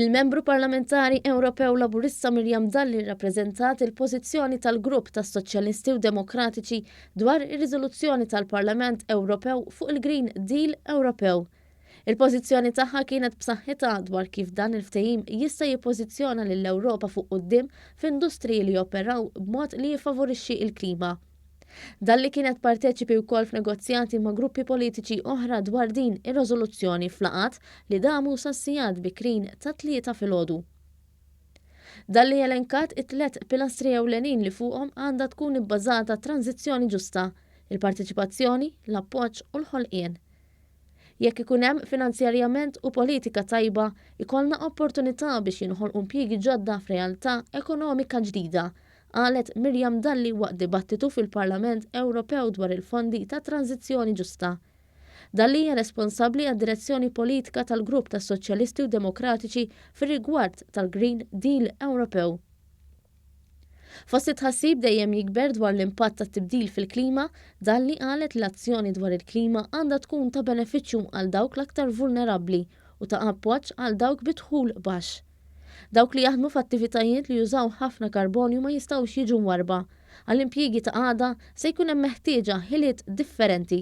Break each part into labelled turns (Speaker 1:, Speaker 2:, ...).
Speaker 1: Il-Membru Parlamentari Ewropew Laburista Miriam Dalli rrappreżentat il-pożizzjoni tal-Grupp tas-Soċjalisti u Demokratiċi dwar ir-riżoluzzjoni tal-Parlament Ewropew fuq il-Green Deal Ewropew. Il-pożizzjoni tagħha kienet b'saħħitha dwar kif dan il-ftehim jista' jippożizzjona lill-Ewropa fuq quddiem f'industriji li joperaw b'mod li jiffavorixxi l-klima. Dalli kienet parteċipi wkoll f'negozjati ma' gruppi politiċi oħra dwar din ir-rożoluzzjoni f'laqgħat li damu sas-sigħat bikrin tat-Tlieta filgħodu. Dalli elenkat it-tlett pilastri ewlenin li fuqhom għandha tkun ibbażata tranżizzjoni ġusta, il-parteċipazzjoni, l-appoġġ u l-ħolqien. Jekk ikun hemm finanzjarjament u politika tajba, ikollna opportunità biex jinħolqu impjiegi ġodda f'realtà ekonomika ġdida, qalet Miriam Dalli waqt dibattitu fil-Parlament Ewropew dwar il-fondi ta' tranżizzjoni ġusta. Dalli hija responsabbli għad-direzzjoni politika tal-Grupp tas-Soċjalisti u Demokratiċi fir-rigward tal-Green Deal Ewropew. Fost it-tħassib dejjem jikber dwar l-impatt tat-tibdil fil-klima, Dalli qalet li l-azzjoni dwar il-klima għandha tkun ta' benefiċċju għal dawk l-aktar vulnerabbli u ta' appoġġ għal dawk bi dħul baxx. Dawk li jaħdmu f'attivitajiet li jużaw ħafna karbonju ma jistgħux jiġu mwarrba. Għall-impjiegi ta' għada se jkun hemm meħtieġa ħiliet differenti.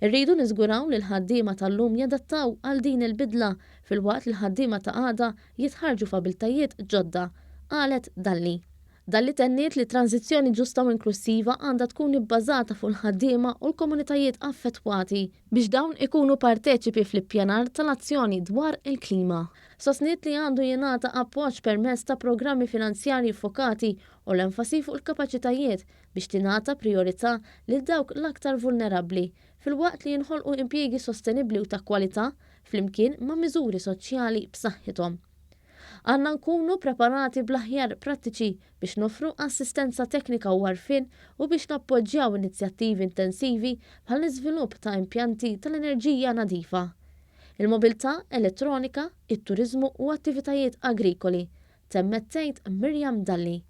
Speaker 1: Irridu niżguraw li l-ħaddiema tal-lum jadattaw għal din il-bidla filwaqt li l-ħaddiema ta' għada jitħarrġu f'abiltajiet ġodda, qalet Dalli. Dalli tenniet li tranżizzjoni ġusta u inklussiva għandha tkun ibbażata fuq il-ħaddiema u l-komunitajiet affettwati biex dawn ikunu parteċipi fl-ippjanar tal-azzjoni dwar il-klima. Sostniet li għandu jingħata appoġġ permezz ta' programmi finanzjarji ffokati u l-enfasi fuq il-kapaċitajiet biex tingħata prijorità lil dawk l-aktar vulnerabbli filwaqt li jinħolqu impjiegi sostenibbli u ta' kwalità flimkien ma' miżuri soċjali b'saħħithom. Għandna nkunu preparati bl-aħjar prattiċi biex noffru assistenza teknika u għarfien u biex nappoġġjaw inizjattivi intensivi bħall-iżvilupp ta' impjanti tal-enerġija nadifa, il-mobilità elettronika, it-turiżmu u attivitajiet agrikoli, temmet tgħid Miriam Dalli.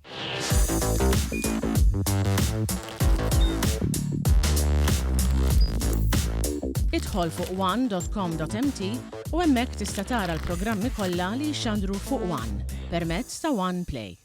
Speaker 2: Idħol fuq one.com.mt u hemmhekk tista' tara l-programmi kollha li jixxandru fuq One permezz ta' One Play.